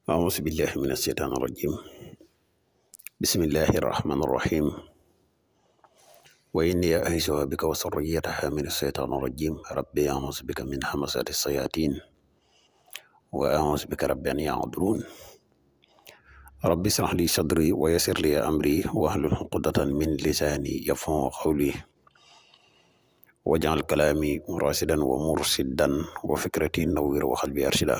أعوذ بالله من الشيطان الرجيم بسم الله الرحمن الرحيم وإني أعيذها بك وذريتها من الشيطان الرجيم ربي أعوذ بك من همزات الشياطين وأعوذ بك ربي أن يحضرون ربي اشرح لي صدري ويسر لي أمري واحلل عقدة من لساني يفقهوا قولي واجعل كلامي راشدا ومرشدا وفكرتي نوّر وقلبي أرشدا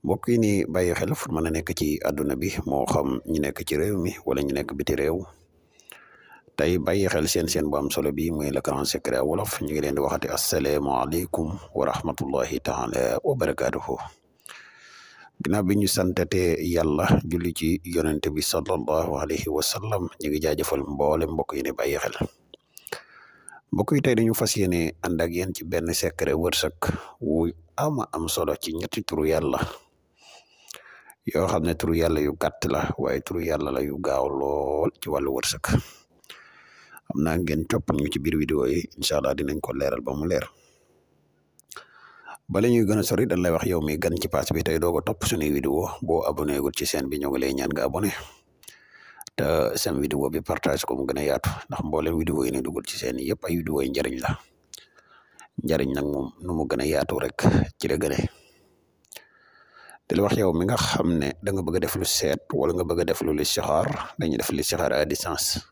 mbokk yi ni bàyyi xel fu mën a nekk ci àdduna bi moo xam ñu nekk ci réew mi wala ñu nekk biti réew tey bàyyi xel seen bu am solo bi muy le grand secret wolof ñu ngi leen di waxati asalaamaaleykum wa rahmatullahi taala wa barakaatuhu ginnaaw bi ñu santate yàlla julli ci yonente bi sallallahu alayhi wa sallam ñu ngi jaajëfal mboole mbokk yi ni bàyyi xel mbokk yi tey dañu fas yéene ànd ak yéen ci benn secret wërsëg wu am solo ci ñetti turu yàlla yoo xam ne turu yàlla yu gàtt la waaye turu yàlla la yu gaaw lool ci wàllu wërsëg xam naa ngeen topp ñu ci biir vidéo yi incha allah dinañ ko leeral ba mu leer bala ñuy gën a sori dañ lay wax yow mi gan ci pass bi tey doo ko topp suñuy vidéo boo abonné gul ci chaîne bi ñoo ngi lay ñaan nga abonné te seen vidéo bi partage ko mu gën a yaatu ndax mboolem vidéo yi ne dugal ci seen yëpp ay vidéo yi njariñ la njariñ nag moom nu mu gën a yaatu rek ci la gëne te wax yow mi nga xam ne da nga bëgg a def lu seet wala nga bëgg a def lu listixaar dañuy def listixaar à distance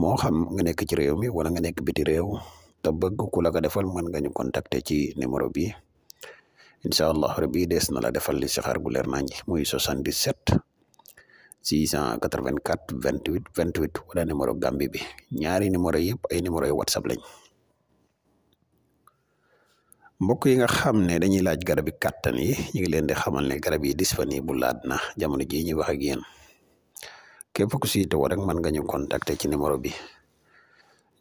moo xam nga nekk ci réew mi wala nga nekk biti réew te bëgg ku la ko defal mën nga ñu contacter ci numéro bi incha allah rabbi des na la defal listixaar gu leer nañ muy 77 684 28 28 wala numéro Gambie bi ñaari numéro yëpp ay numéro yu whatsapp lañ. mbokk yi nga xam ne dañuy laaj garab yi kàttan yi ñu ngi leen di xamal ne garab yi disponible laat na jamono jii ñuy wax ak yéen képp ku si teewoo rek mën nga ñu contacter ci numéro bi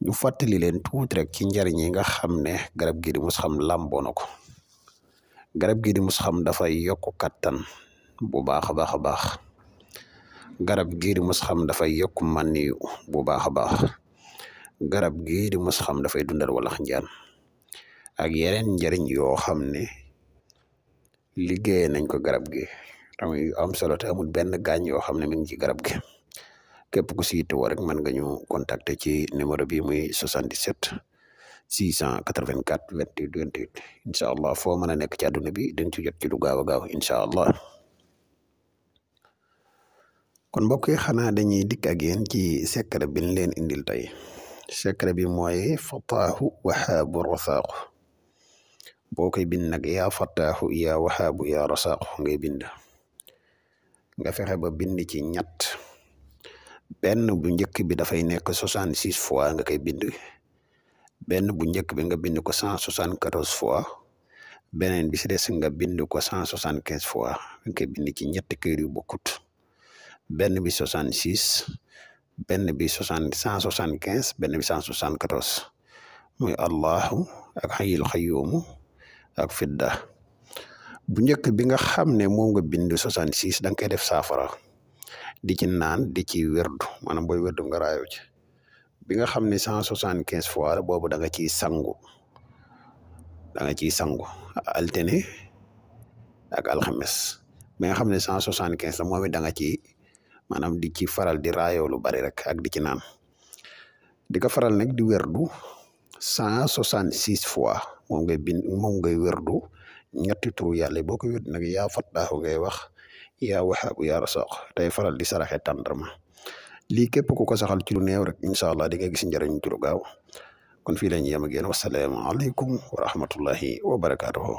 ñu fàttali leen tuuti rek ci njariñ yi nga xam ne garab gii di Moussxam làmboo na ko garab gii di Moussxam dafay yokk kàttan bu baax a baax a baax garab gii di Moussxam dafay yokk maniyu bu baax a baax garab gii di Moussxam dafay dundal walax njaan ak yeneen njariñ yoo xam ne liggéey nañ ko garab gi tam yu am solo te amul benn gaañ yoo xam ne mi ngi ci garab gi képp ku si yittewoo rek mën nga ñu contacter ci numéro bi muy 77 684 28 28 incha allah foo mën a nekk ci àdduna bi dañ ci jot ci lu gaaw a gaaw incha allah kon mbokk yi xanaa dañuy dikk ak yéen ci secret bi ñu leen indil tey secret bi mooy fataahu wahaabu rasaaqu boo koy bind nag yaa fataahu yaa wahaabu yaa rasaaqu ngay bind nga fexe ba bind ci ñett benn bu njëkk bi dafay nekk 66 fois nga koy bind benn bu njëkk bi nga bind ko 174 fois beneen bi si des nga bind ko 175 fois nga koy bind ci ñetti kër yu bokkut benn bi 66 benn bi 175 benn bi 174 muy allahu ak xayil xayuumu ak fidda bu njëkk bi nga xam ne moom nga bind 66 da nga koy def saafara di ci naan di ci werdu maanaam booy werdu nga raayoo ci bi nga xam ne 175 fois boobu da nga ciy sangu altine ak alxames bi nga xam ne 175 la moom it da nga ci maanaam di ci faral di raayoo lu bari rek ak di ci naan di ko faral nag di werdu 166 fois moom ngay werdu ñetti turu yàlla boo ko werdu nag yaa fattaahu ngay wax yaa wahaabu yaa rasaaq tey faral di saraxe tàndarma lii képp ku ko saxal ci lu néew rek incha allah di nga gis njëriñ ci lu gaaw kon fii la ñu yem ak yéen wasalaamaaleykum wa rahmatullahi wa barakaatuhu